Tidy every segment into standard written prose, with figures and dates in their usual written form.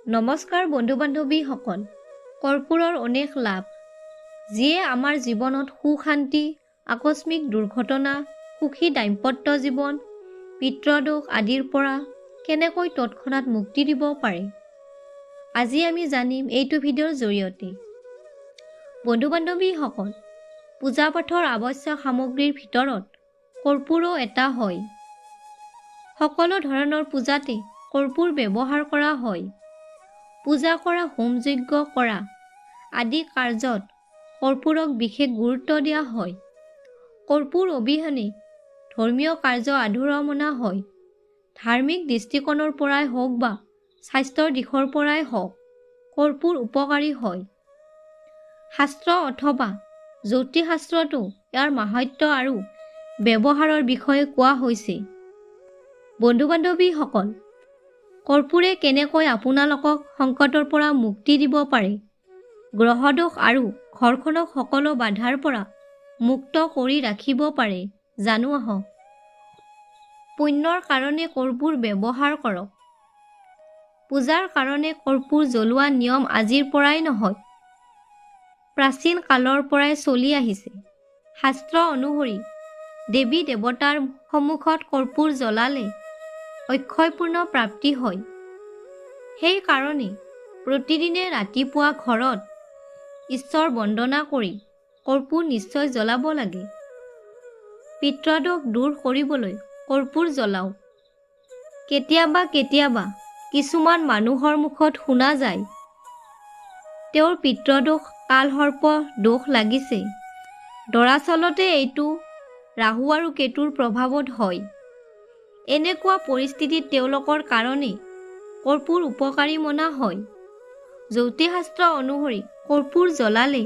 নমস্কাৰ বন্ধু বান্ধৱীসকল, কৰ্পূৰৰ অনেক লাভ যিয়ে আমাৰ জীৱনত সুখ শান্তি, আকস্মিক দুৰ্ঘটনা, সুখী দাম্পত্য জীৱন, পিতৃদোষ আদিৰ পৰা কেনেকৈ তৎক্ষণাত মুক্তি দিব পাৰে, আজি আমি জানিম এইটো ভিডিঅ'ৰ জৰিয়তে। বন্ধু বান্ধৱীসকল, পূজা পাঠৰ আৱশ্যক সামগ্ৰীৰ ভিতৰত কৰ্পূৰো এটা হয়। সকলো ধৰণৰ পূজাতে কৰ্পূৰ ব্যৱহাৰ কৰা হয়। পূজা কৰা, হোম যজ্ঞ কৰা আদি কাৰ্যত কৰ্পূৰক বিশেষ গুৰুত্ব দিয়া হয়। কৰ্পূৰ অবিহনে ধৰ্মীয় কাৰ্য আধৰুৱা মনা হয়। ধাৰ্মিক দৃষ্টিকোণৰ পৰাই হওক বা স্বাস্থ্যৰ দিশৰ পৰাই হওক, কৰ্পূৰ উপকাৰী হয়। শাস্ত্ৰ অথবা জ্যোতিষশাস্ত্ৰতো ইয়াৰ মাহাত্ম্য আৰু ব্যৱহাৰৰ বিষয়ে কোৱা হৈছে। বন্ধু বান্ধৱীসকল, কৰ্পূৰে কেনেকৈ আপোনালোকক সংকটৰ পৰা মুক্তি দিব পাৰে, গ্ৰহদোষ আৰু ঘৰখনক সকলো বাধাৰ পৰা মুক্ত কৰি ৰাখিব পাৰে, জানো আহক। পুণ্যৰ কাৰণে কৰ্পূৰ ব্যৱহাৰ কৰক। পূজাৰ কাৰণে কৰ্পূৰ জ্বলোৱা নিয়ম আজিৰ পৰাই নহয়, প্ৰাচীন কালৰ পৰাই চলি আহিছে। শাস্ত্ৰ অনুসৰি দেৱী দেৱতাৰ সন্মুখত কৰ্পূৰ জ্বলালে অক্ষয়পূৰ্ণ প্ৰাপ্তি হয়। সেইকাৰণে প্ৰতিদিনে ৰাতিপুৱা ঘৰত ঈশ্বৰ বন্দনা কৰি কৰ্পূৰ নিশ্চয় জ্বলাব লাগে। পিতৃদোষ দূৰ কৰিবলৈ কৰ্পূৰ জ্বলাওক। কেতিয়াবা কেতিয়াবা কিছুমান মানুহৰ মুখত শুনা যায়, তেওঁৰ পিতৃদোষ, কালসৰ্প দোষ লাগিছে। দৰাচলতে এইটো ৰাহু আৰু কেতুৰ প্ৰভাৱত হয়। এনেকুৱা পৰিস্থিতিত তেওঁলোকৰ কাৰণে কৰ্পূৰ উপকাৰী মনা হয়। জ্যোতিষশাস্ত্ৰ অনুসৰি কৰ্পূৰ জ্বলালে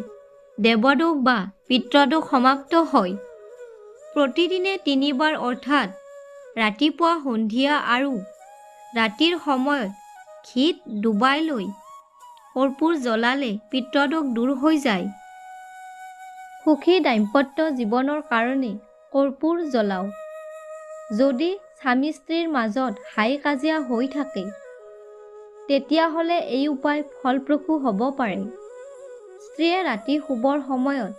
দেৱদোষ বা পিতৃদোষ সমাপ্ত হয়। প্ৰতিদিনে তিনিবাৰ অৰ্থাৎ ৰাতিপুৱা, সন্ধিয়া আৰু ৰাতিৰ সময়ত ঘিত ডুবাই লৈ কৰ্পূৰ জ্বলালে পিতৃদোষ দূৰ হৈ যায়। সুখী দাম্পত্য জীৱনৰ কাৰণে কৰ্পূৰ জ্বলাওক। যদি স্বামী স্ত্ৰীৰ মাজত হাই কাজিয়া হৈ থাকে, তেতিয়াহ'লে এই উপায় ফলপ্ৰসূ হ'ব পাৰে। স্ত্ৰীয়ে ৰাতি শুবৰ সময়ত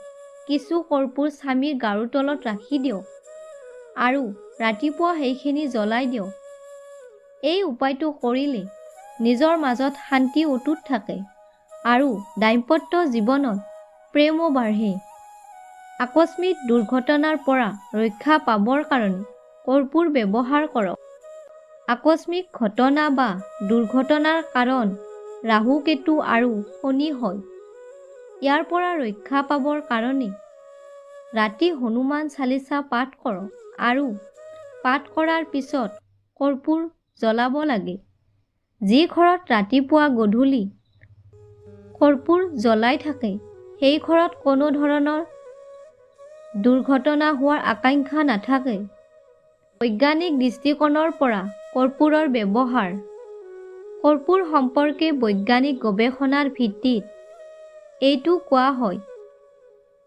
কিছু কৰ্পূৰ স্বামীৰ গাৰুৰ তলত ৰাখি দিয়ক আৰু ৰাতিপুৱা সেইখিনি জ্বলাই দিয়ক। এই উপায়টো কৰিলে নিজৰ মাজত শান্তি অটুট থাকে আৰু দাম্পত্য জীৱনত প্ৰেমো বাঢ়ে। আকস্মিক দুৰ্ঘটনাৰ পৰা ৰক্ষা পাবৰ কাৰণে কৰ্পূৰ ব্যৱহাৰ কৰক। আকস্মিক ঘটনা বা দুৰ্ঘটনাৰ কাৰণ ৰাহু, কেতু আৰু শনি হয়। ইয়াৰ পৰা ৰক্ষা পাবৰ কাৰণে ৰাতি হনুমান চালিচা পাঠ কৰক আৰু পাঠ কৰাৰ পিছত কৰ্পূৰ জ্বলাব লাগে। যি ঘৰত ৰাতিপুৱা গধূলি কৰ্পূৰ জ্বলাই থাকে, সেই ঘৰত কোনো ধৰণৰ দুৰ্ঘটনা হোৱাৰ আকাংক্ষা নাথাকে। বৈজ্ঞানিক দৃষ্টিকোণৰ পৰা কৰ্পূৰৰ ব্যৱহাৰ। কৰ্পূৰ সম্পৰ্কে বৈজ্ঞানিক গৱেষণাৰ ভিত্তিত এইটো কোৱা হয়,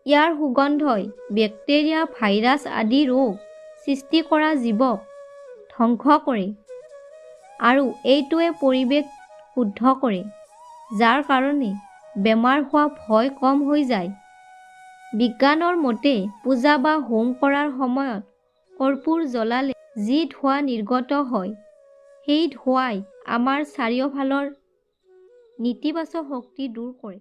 ইয়াৰ সুগন্ধই বেক্টেৰিয়া, ভাইৰাছ আদি ৰোগ সৃষ্টি কৰা জীৱক ধ্বংস কৰে আৰু এইটোৱে পৰিৱেশ শুদ্ধ কৰে, যাৰ কাৰণে বেমাৰ হোৱা ভয় কম হৈ যায়। বিজ্ঞানৰ মতে পূজা বা হোম কৰাৰ সময়ত কৰ্পূৰ জ্বলালে যি ধোঁৱা নিৰ্গত হয়, সেই ধোঁৱাই আমাৰ চাৰিওফালৰ নেতিবাচক শক্তি দূৰ কৰে।